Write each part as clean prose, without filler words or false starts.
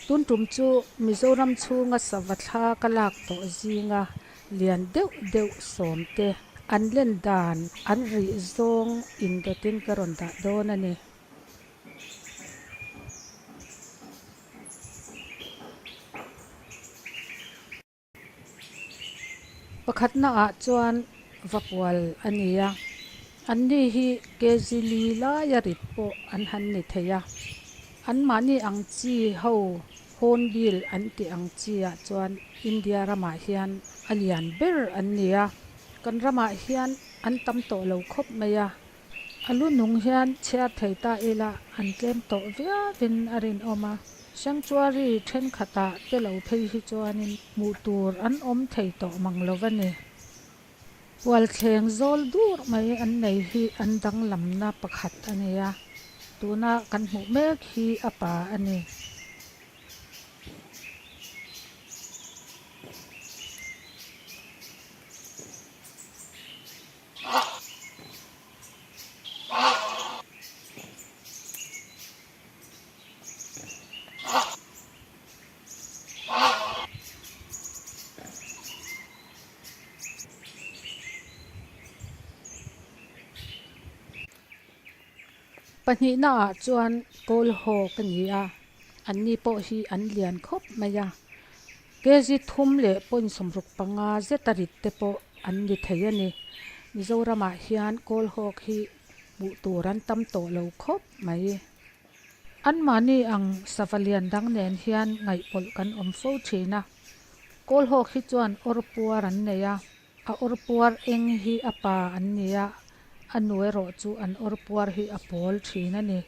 Tun tum chu Mizoram chhunga sava thla ka lak tawh zinga lian deuh deuh sawm te an len dan an rih zawng indawtin ka rawn dah dawn a ni. Pakhatna ah chuan vapual a ni a, anni hi kg li laia rit pawh an han ni thei a. Anmahni ang chi ho Hornbill an tih ang chi ah chuan India ramah hian a lian ber an ni a, kan ramah hian an tam tawh lo khawp mai a. A lu nung hian chhiar thei ta ila an tlem tawh viauin a rinawm a, sanctuary thenkhatah te lo phei hi chuanin hmuh tur an awm thei tawh mang lo va ni. Pualthleng zawl dur mai an nei hi an danglamna pakhat a ni a, tuna kan hmuh mek hi a pa a ni. Pahnihna ah chuan kawl haw ka ni a, anni pawh hi an lian khawp mai a. Kg thum leh point 65 zeta rit te pawh an ni thei a ni. Mizoramah hian Kawlhawk hi hmuh tur an tam tawh lo khawp mai. Anmahni ang sava lian dang nen hian ngaihpawlh kan awm fo thin a. Kawlhawk hi chuan awr puar an nei a, a awr puar eng hi a pa an ni a, a nu erawh chu an awr puar hi a pawl thin a ni.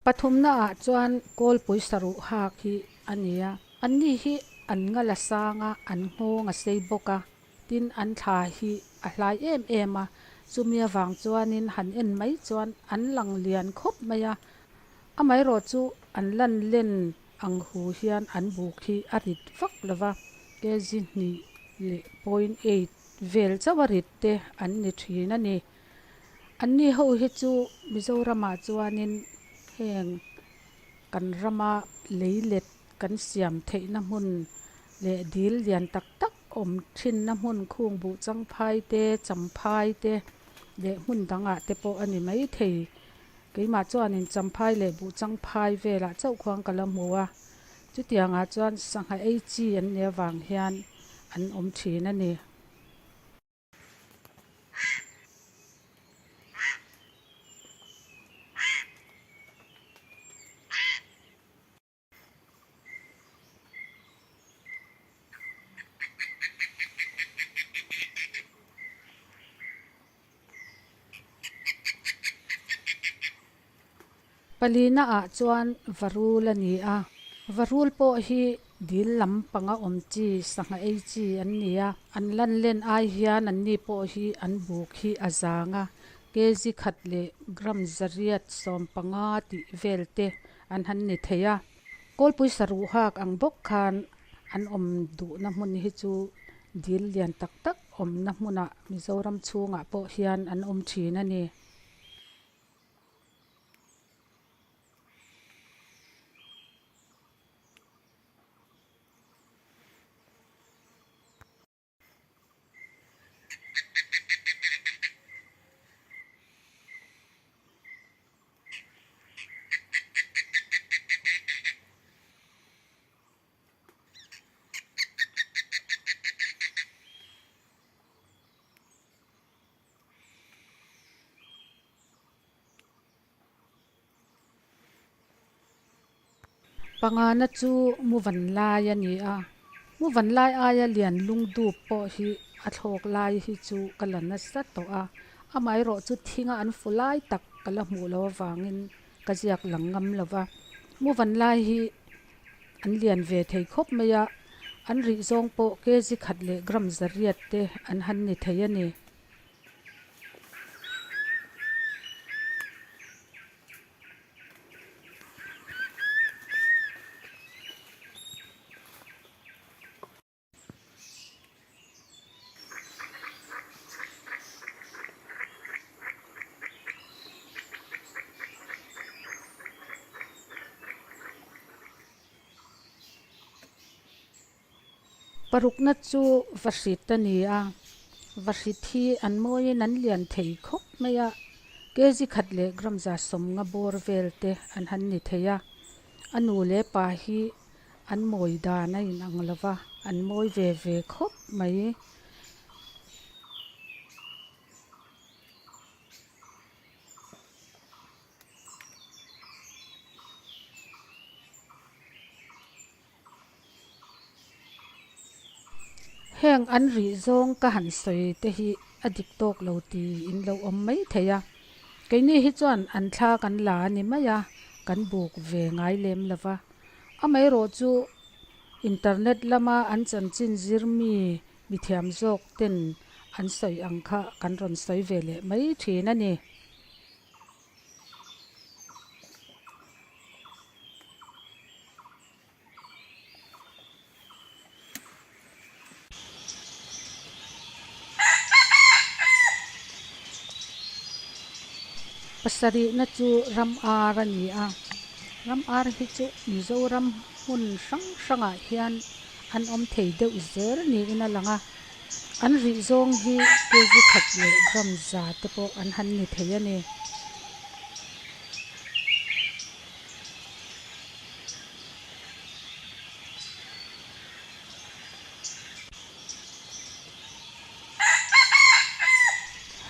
Pathumna ah chuan kawlpui saruh hak hi a ni a, anni hi an ngal a sang a, an nghawng a sei bawk a, tin an thla hi a hlai em em a, chumi avang chuanin han en mai chuan an lang lian khawp mai a, amaherawh chu an lan len ang hu hian an buk hi a rit vak lo va, kg hnih leh point eight vel chauh a rit te an ni thin a ni. Anni ho hi chu Mizoramah chuanin heng kan rama lei let kan siam theihna hmun leh dil lian tak tak awm thinna hmun khung buh changphai te, champhai te leh hmun dangah te pawh a ni maithei. Keimah chuanin champhai leh buh changphai velah chauh khuang ka la hmu a, chutiangah chuan sangha ei chi an nih avang hian an awm thin a ni. Palina ah chuan varul a ni a, varul pawh hi dil lam panga awm chi sangha ei chi an ni a, an lan len ai hian an ni pawh hi an buk hi a zang a, kg khat leh gram 150 tih vel te an han ni thei a. Kawlpui saruh hak ang bawk khan an awm duhna hmun hi chu dil lian tak tak awmna hmunah Mizoram chhungah pawh hian an awm thin a ni. Pangana chu muvan lai a ni a, muvan lai aia lian lungdup pawh hi a thlawk lai hi chu ka la nasa tawh a, amaherawh chu thinga an fu lai tak ka la hmuh loh avangin ka ziak lang ngam lo va, muvan lai hi an lian ve thei khawp mai a, An rih zawng pawh kg khat leh gram 800 te an han ni thei a ni. Parukna chu Vahrit a ni a, Vahrit hi an mawiin an lian thei khawp mai a, kg khat leh gram 150 bawr vel te an han ni thei a, a nu leh pa hi An mawi dan a inang lo va, an mawi ve ve khawp mai. Heng an rih zawng ka han sawi te hi a dik tawk lo tiin lo awm mai thei a. Keini hi chuan an thla kan la a ni mai a, kan buk ve ngai lem lo va. Amaherawh chu internet lama an chanchin zir mi mithiam zawk ten an sawi ang kha kan rawn sawi ve leh mai thin a ni. Pasarihna chu ram ar a ni a, ram ar hi chu Mizoram hmun hrang hrangah hian an awm thei deuh zel niin a lang a, an rih zawng hi kg khat leh gram za te pawh an han ni thei a ni.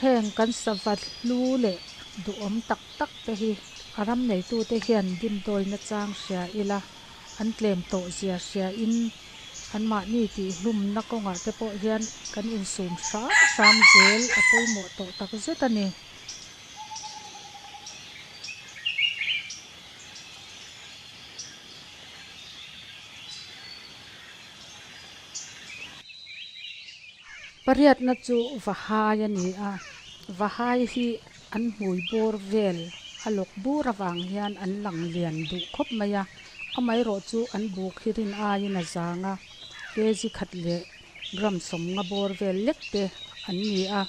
Heng kan sava hlu leh duhawm tak tak te hi a ram neitute hian dimdawina chang hria ila an tlem tawh zia hria in anmahni tihhlumna kawngah te pawh hian kan insum hram hram zel a pawimawh tawh tak zet a ni. Pariatna chu Vahai a ni a, Vahai hi an hmui bawr vel a lawk bur avang hian an lang lian duh khawp mai a, amaherawh chu an buk hi rin aiin a zang a, kg khat leh gram 50 bawr vel lek te an ni a.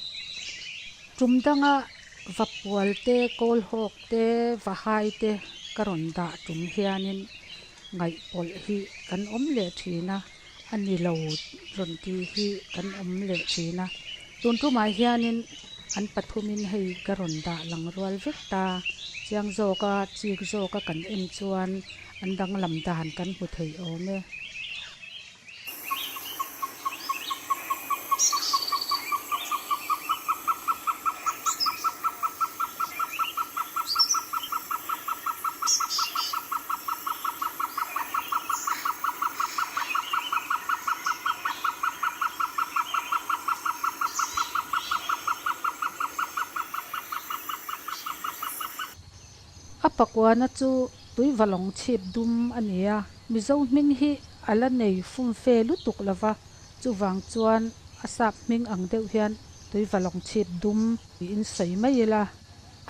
Tum danga Vapual te, Kawlhawk te, Vahai te ka rawn dah tum hianin ngaihpawlh hi kan awm leh thin a, a ni lo rawn tih hi kan awm leh thin a. Tun tumah hianin an pathumin hei ka rawn dah lang rual vek ta, chiang zawka chik zawka kan en chuan an danglam dan kan hmu thei awm e. A pakuana chu Tuivalawng chhip dum a ni a, Mizo hming hi a la nei fumfe lutuk lo va, chuvang chuan a sap hming ang deuh hian Tuivalawng chhip dum tiin sawi mai ila,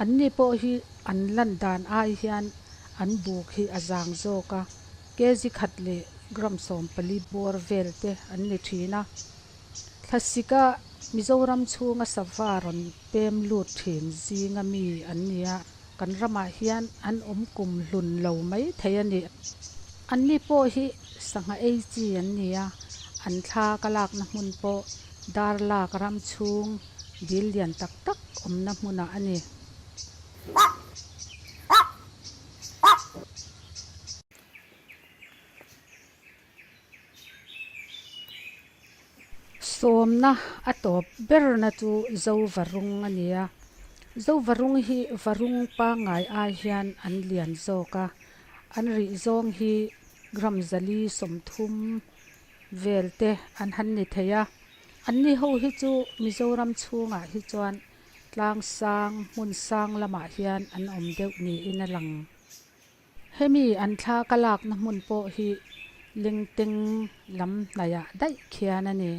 anni pawh hi an lan dan ai hian an buk hi a zang zawk a, kg khat leh gram 14 bawr vel te an ni thin a. Thlasika Mizoram chhunga sava rawn pem lut thin zinga mi an ni a. Kan ramah hian an awm kum hlun lo mai thei a ni. Anni pawh hi sangha ei chi an ni a, an thla ka lakna hmun pawh Darlak ram chhung dil lian tak tak awmna hmunah a ni. Sawmna a tawp berna chu Zovarung a ni a, Zovarung hi varung pangngai ai hian an lian zawk a, an rih zawng hi gram 430 vel te an han ni thei a. Anni ho hi chu Mizoram chhungah hi chuan tlang sang hmun sang lamah hian an awm deuh niin a lang. Hemi an thla ka lakna hmun pawh hi Lengteng lam hnaih ah daih khian a ni.